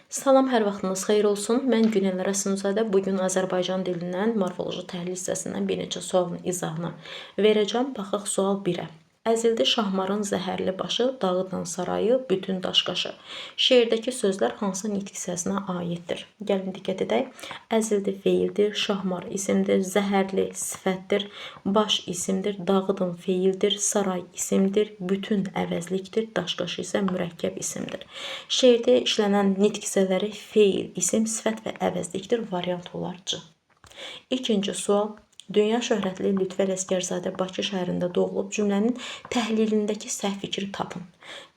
Salam, hər vaxtınız xeyir olsun. Mən Günel Rəsulzadə. Bu gün Azərbaycan dilindən morfoloji təhlil hissəsindən bir neçə sualın izahını verəcəm. Baxaq sual 1-ə. Əzildi Şahmarın zəhərli başı, dağıdan sarayı, bütün daşqaşı. Şeirdəki sözlər hansı nitq hissəsinə aiddir? Gəlin diqqət edək. Əzildi feildir, Şahmar isimdir, zəhərli sifətdir, baş isimdir, dağıdın feildir, saray isimdir, bütün əvəzlikdir, daşqaşı isə mürəkkəb isimdir. Şeirdə işlənən nitq hissələri feil, isim, sifət və əvəzlikdir. Variant olar C. İkinci sual. Dünya şöhrətli Lütfü Ələsgərzadə Bakı şəhərində doğulub. Cümlənin təhlilindəki səhv fikri tapın.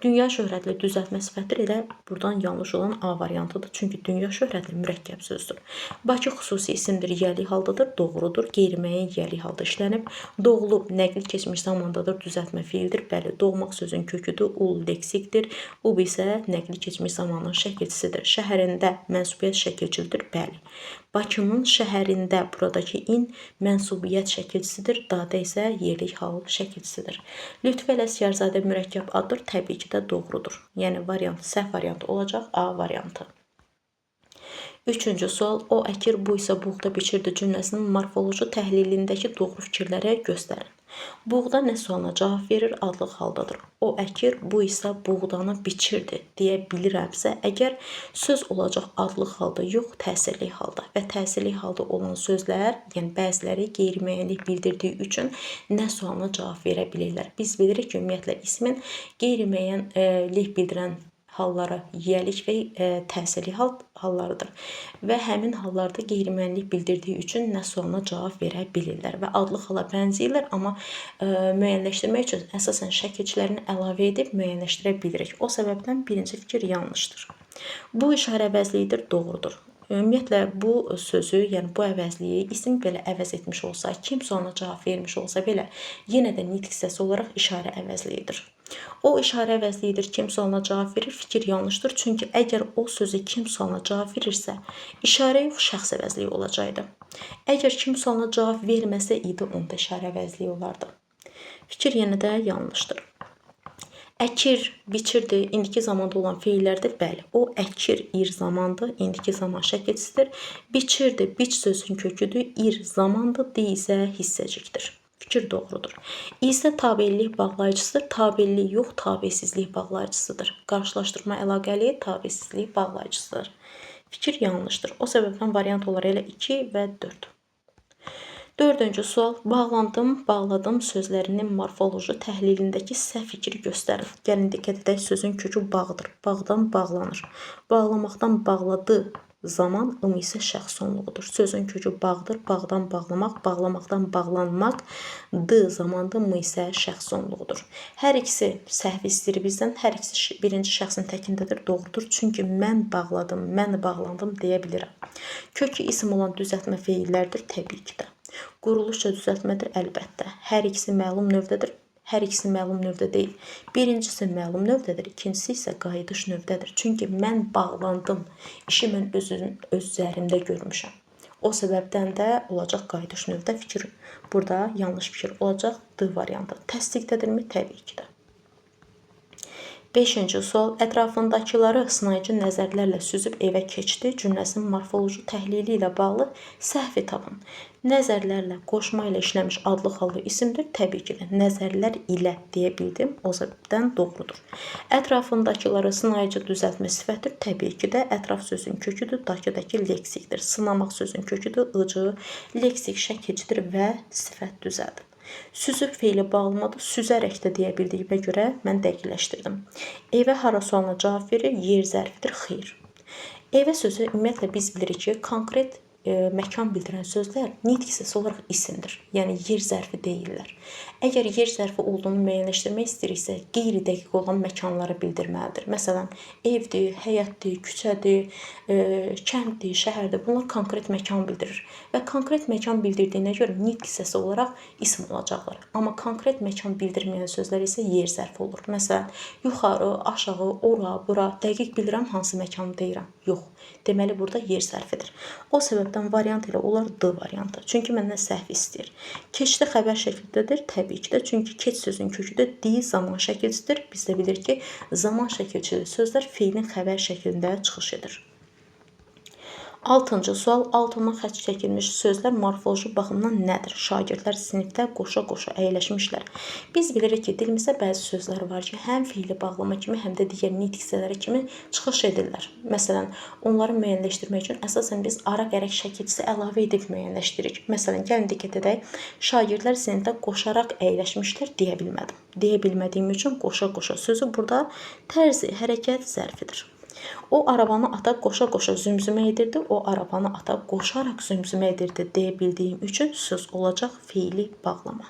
Dünya şöhrətli düzəltmə sifətdir. Elə buradan yanlış olan A variantıdır. Çünki dünya şöhrətli mürəkkəb sözdür. Bakı xüsusi isimdir, yiyəlik haldadır, doğrudur. Qeyri-müəyyən yiyəlik halda işlənib. Doğulub nəqli keçmiş zamandadır, düzəltmə feildir. Bəli, doğmaq sözün köküdür, ul leksikdir. Ub isə nəqli keçmiş zamanın şəkilçisidir. Şəhərində mənsubiyyət şəkilçilidir. Bəli. Bakının şəhərində buradakı in mənsubiyyət şəkilçisidir, dadə isə yerlik hal şəkilçisidir. Lütfü Ələsgərzadə mürəkkəb addır, təbii ki də doğrudur. Yəni variant səhv variantı olacaq A variantı. Üçüncü sual, o əkir, bu isə buğda biçirdi cümləsinin morfoloji təhlilindəki doğru fikirləri göstərin. Buğda nə sualına cavab verir, adlıq haldadır. O əkir, bu isə buğdanı biçirdi deyə bilirəmsə, əgər söz olacaq adlıq halda yox, təsirli halda və təsirli halda olan sözlər, yəni bəziləri qeyri-müəyyənlik bildirdiyi üçün nə sualına cavab verə bilirlər. Biz bilirik ki, ümumiyyətlə ismin qeyri-müəyyənlik bildirən halları yiyəlik və təsirli hallarıdır. Və həmin hallarda qeyri-müəyyənlik bildirdiyi üçün nə sualına cavab verə bilirlər və adlıq hala bənzəyirlər, amma müəyyənləşdirmək üçün əsasən şəkilçilərini əlavə edib müəyyənləşdirə bilirik. O səbəbdən birinci fikir yanlışdır. Bu işarə əvəzliyidir, doğrudur. Ümumiyyətlə bu sözü, yəni bu əvəzliyi isim belə əvəz etmiş olsa, kim sualına cavab vermiş olsa belə, yenə də nitq hissəsi olaraq işarə əvəzliyidir. O işarə əvəzliyidir, kim sualına cavab verir, fikir yanlışdır. Çünki əgər o sözü kim sualına cavab verirsə, işarə yox, şəxs əvəzliyi olacaqdı. Əgər kim sualına cavab verməsə idi, onda işarə əvəzliyi olardı. Fikir yenə də yanlışdır. Əkir, biçirdi, indiki zamanda olan feillərdir. Bəli, o əkir, ir zamandır, indiki zaman şəkilçisidir. Biçirdi, biç sözün köküdür, ir zamandır, di isə hissəcikdir. Fikir doğrudur. İsə tabelik bağlayıcısıdır. Tabelik yox, tabesizlik bağlayıcısıdır. Qarşılaşdırma əlaqəli tabesizlik bağlayıcısıdır. Fikir yanlışdır. O səbəbdən variant olaraq elə 2 və 4. Dördüncü sual. Bağlandım, bağladım sözlərinin morfoloji təhlilindəki səhv fikri göstərin. Gəlin diqqət edək, sözün kökü bağdır. Bağdan bağlanır. Bağlamaqdan bağladı zaman ım isə şəxs sonluğudur. Sözün kökü bağdır, bağdan bağlamaq, bağlamaqdan bağlanmaq, d zamandır, m isə şəxs sonluğudur. Hər ikisi səhv istəyir bizdən, hər ikisi birinci şəxsin təkindədir, doğrudur. Çünki mən bağladım, mən bağlandım deyə bilirəm. Kökü isim olan düzəltmə feillərdir, təbii ki də. Quruluşca düzəltmədir, əlbəttə. Hər ikisi məlum növdədir. Hər ikisi məlum növdə deyil. Birincisi məlum növdədir, ikincisi isə qayıdış növdədir. Çünki mən bağlandım. İşi mən öz üzərimdə görmüşəm. O səbəbdən də olacaq qayıdış növdə fikir. Burada yanlış fikir olacaq D variantı. Təsdiqdədirmi? Təbii ki də. Beşinci sual. Ətrafındakıları sınayıcı nəzərlərlə süzüb evə keçdi cümləsinin morfoloji təhlili ilə bağlı səhvi tapın. Nəzərlərlə qoşma ilə işləmiş adlıq hallı isimdir. Təbii ki də nəzərlər ilə deyə bildim. O səbəbdən doğrudur. Ətrafındakıları sınayıcı düzəltmə sifətdir. Təbii ki də ətraf sözün köküdür, dakıdakı leksikdir. Sınamaq sözün köküdür, ıcı, leksik şəkilçidir və sifət düzəldir. Süzüb feili bağlamadır. Süzərək də deyə bildiyimə görə mən dəqiqləşdirdim. Evə hara sualına cavab verir? Yer zərfidir, xeyr. Evə sözü ümumiyyətlə biz bilirik ki, konkret məkan bildirən sözlər nitq hissəsi olaraq isimdir. Yəni yer zərfi deyirlər. Əgər yer zərfi olduğunu müəyyənləşdirmək istəyiriksə, qeyri-dəqiq olan məkanları bildirməlidir. Məsələn, evdir, həyətdir, küçədir, kənddir, şəhərdir. Bunlar konkret məkan bildirir və konkret məkan bildirdiyinə görə nitq hissəsi olaraq isim olacaqlar. Amma konkret məkan bildirməyən sözlər isə yer zərfi olur. Məsələn, yuxarı, aşağı, ora, bura, dəqiq bilirəm hansı məkanı deyirəm. Yox. Deməli burada yer zərfidir. O səbəbdən variant elə olar D variantı. Çünki məndən səhv istəyir. Keçdi xəbər şəklindədir. Təbii ki də. Çünki keç sözün köküdür. D zaman şəkilçidir. Biz də bilirik ki, zaman şəkilçili sözlər feilin xəbər şəklində çıxış edir. Altıncı sual altından xətt çəkilmiş sözlər morfoloji baxımdan nədir? Şagirdlər sinifdə qoşa-qoşa əyləşmişlər. Biz bilirik ki, dilimizdə bəzi sözlər var ki, həm feili bağlama kimi, həm də digər nitq hissələri kimi çıxış edirlər. Məsələn, onları müəyyənləşdirmək üçün əsasən biz ara gərək şəkilçisi əlavə edib müəyyənləşdiririk. Məsələn, gəlin diqqət edək. Şagirdlər sinifdə qoşaraq əyləşmişlər deyə bilmədim. Deyə bilmədiyim üçün qoşa-qoşa sözü burada tərzi hərəkət zərfidir. O arabanı ata qoşa-qoşa zümzümə edirdi. O arabanı ata qoşaraq zümzümə edirdi deyə bildiyim üçün söz olacaq feili bağlama.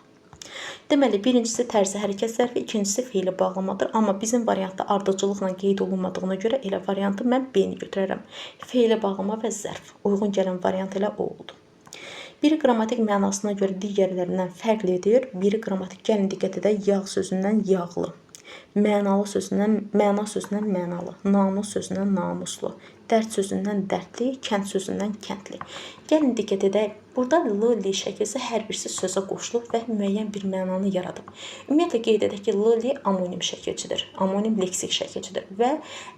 Deməli, birincisi tərzi hərəkət zərfi, ikincisi feili bağlamadır. Amma bizim variantda ardıcıllıqla qeyd olunmadığına görə elə variantı mən B-ni götürərəm. Feili bağlama və zərf. Uyğun gələn variant elə o oldu. Biri qrammatik mənasına görə digərlərindən fərqlidir. Biri qrammatik, gəlin diqqət edək, yağ sözündən yağlı. Mənalı sözündən məna sözündən mənalı, namus sözündən namuslu, dərd sözündən dərdli, kənd sözündən kəndli. Gəlin diqqət edək. Burada l, li şəkilsi hər birisi sözə qoşulub və müəyyən bir mənanı yaradıb. Ümumiyyətlə qeyd edək ki, l, li amonim şəkilçidir. Amonim leksik şəkilçidir və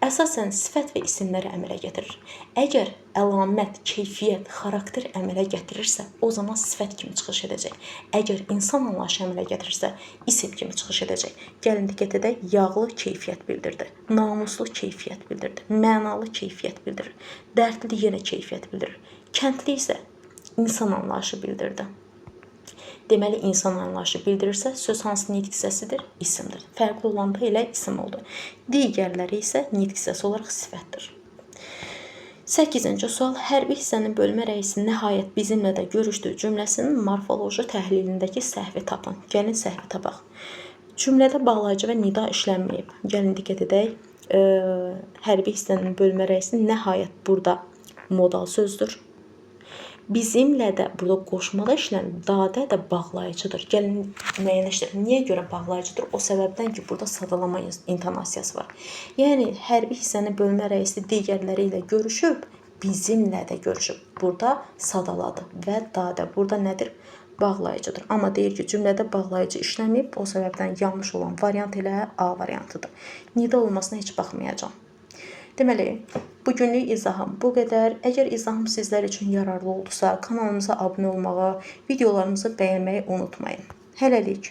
əsasən sifət və isimləri əmələ gətirir. Əgər əlamət, keyfiyyət, xarakter əmələ gətirirsə, o zaman sifət kimi çıxış edəcək. Əgər insan anlayışı əmələ gətirirsə, isim kimi çıxış edəcək. Gəlin diqqət edək, yağlı keyfiyyət bildirdi, namuslu keyfiyyət bildirdi, mənalı keyfiyyət bildirir, dərdli yenə keyfiyyət bildirir. Kəndli isə insan anlayışı bildirdi. Deməli, insan anlayışı bildirirsə, söz hansı nitq hissəsidir? İsimdir. Fərqli olanda elə isim oldu. Digərləri isə nitq hissəsi olaraq sifətdir. 8-ci sual hərbi hissənin bölmə rəisi nəhayət bizimlə də görüşdü cümləsinin morfoloji təhlilindəki səhvi tapın. Gəlin səhvi tapaq. Cümlədə bağlayıcı və nida işlənməyib. Gəlin diqqət edək. Hərbi hissənin bölmə rəisi nəhayət burada modal sözdür. Bizimlə də burada qoşmada işlənib, dadə də bağlayıcıdır. Gəlin müəyyənləşdirək. Niyə görə bağlayıcıdır? O səbəbdən ki, burada sadalama intonasiyası var. Yəni hərbi hissənin bölmə rəisi digərləri ilə görüşüb, bizimlə də görüşüb. Burada sadaladı və dadə burada nədir? Bağlayıcıdır. Amma deyir ki, cümlədə bağlayıcı işləməyib. O səbəbdən yanlış olan variant elə A variantıdır. Nida olmasına heç baxmayacağam. Deməli, bugünlük izahım bu qədər. Əgər izahım sizlər üçün yararlı oldusa, kanalımıza abunə olmağı, videolarımızı bəyənməyi unutmayın. Hələlik.